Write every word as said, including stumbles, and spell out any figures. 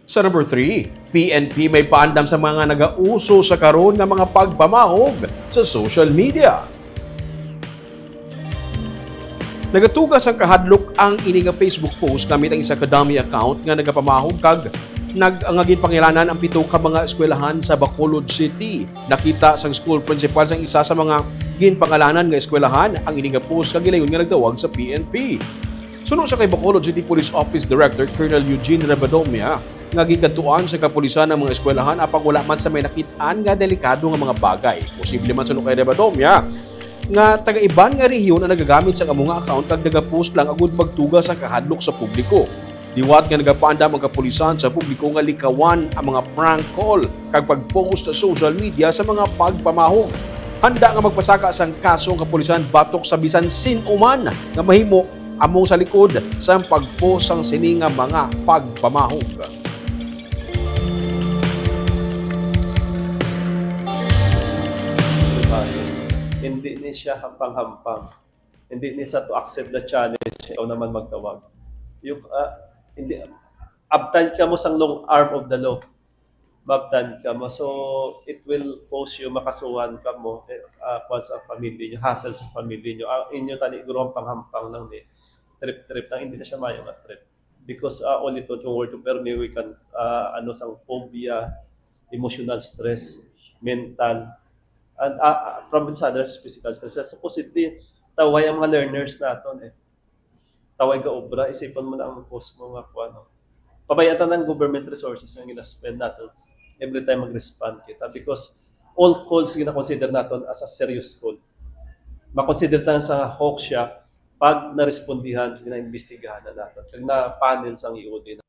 Sa number three, P N P may paandam sa mga nagauso sa karon nga mga pagpamahog sa social media. Nagatuga sang kahadlok ang ini nga Facebook post gamit ang isa ka dummy account nga nagapamahog kag nag nga ginpangiranan ang pito ka mga eskwelahan sa Bacolod City. Nakita sang school principal sang isa sa mga ginpangalanan nga eskwelahan ang ini nga post nga gilayon nga nagtawag sa P N P. Suno sa kay Bacolod City Police Office Director Colonel Eugene Rebadomia, nga gikadtuan sa kapulisan ang mga eskwelahan apang wala man sa may nakit-an nga delikado nga mga bagay. Posible man suno kay Rebadomia nga taga-iban nga rehiyon ang nagagamit sa amo nga account kag nagapost lang agud magtuga sa kahadlok sa publiko. Liwat nga nagapaandam ang kapulisan sa publiko nga likawan ang mga prank call kag pag-post sa social media sa mga pagpamahog. Handa nga magpasaka sang kaso ang kapulisan batok sa bisan sin-o man nga mahimo amo sa likod sang pagpost sang sini nga mga pagpamahog. Hindi ni siya hampang-hampang. Hindi ni siya to accept the challenge, ikaw naman magtawag. You, uh, hindi, abtan ka mo sang long arm of the law. Mabtan ka mo. So, it will cause you, makasuhan ka mo, eh, uh, kuwan sa family nyo, hassle sa family nyo. Ang inyo tani, guro, hampang-hampang lang ni trip-trip lang, hindi na siya mayo nga trip. Because uh, only to yung word permi, we can, uh, ano, sang phobia, emotional stress, mental, and uh, from sa others, physical stress. Supposedly, taway ang mga learners naton eh. Taway ka obra, isipon mo na ang post mo nga kung ano. Pabayaan ta ng government resources nga ginaspend nato every time mag-respond kita because all calls gina-consider naton as a serious call. Makonsider ta sa hoax siya pag narespondihan, ginaimbestigahan na naton, kag na-panel sang E O D na.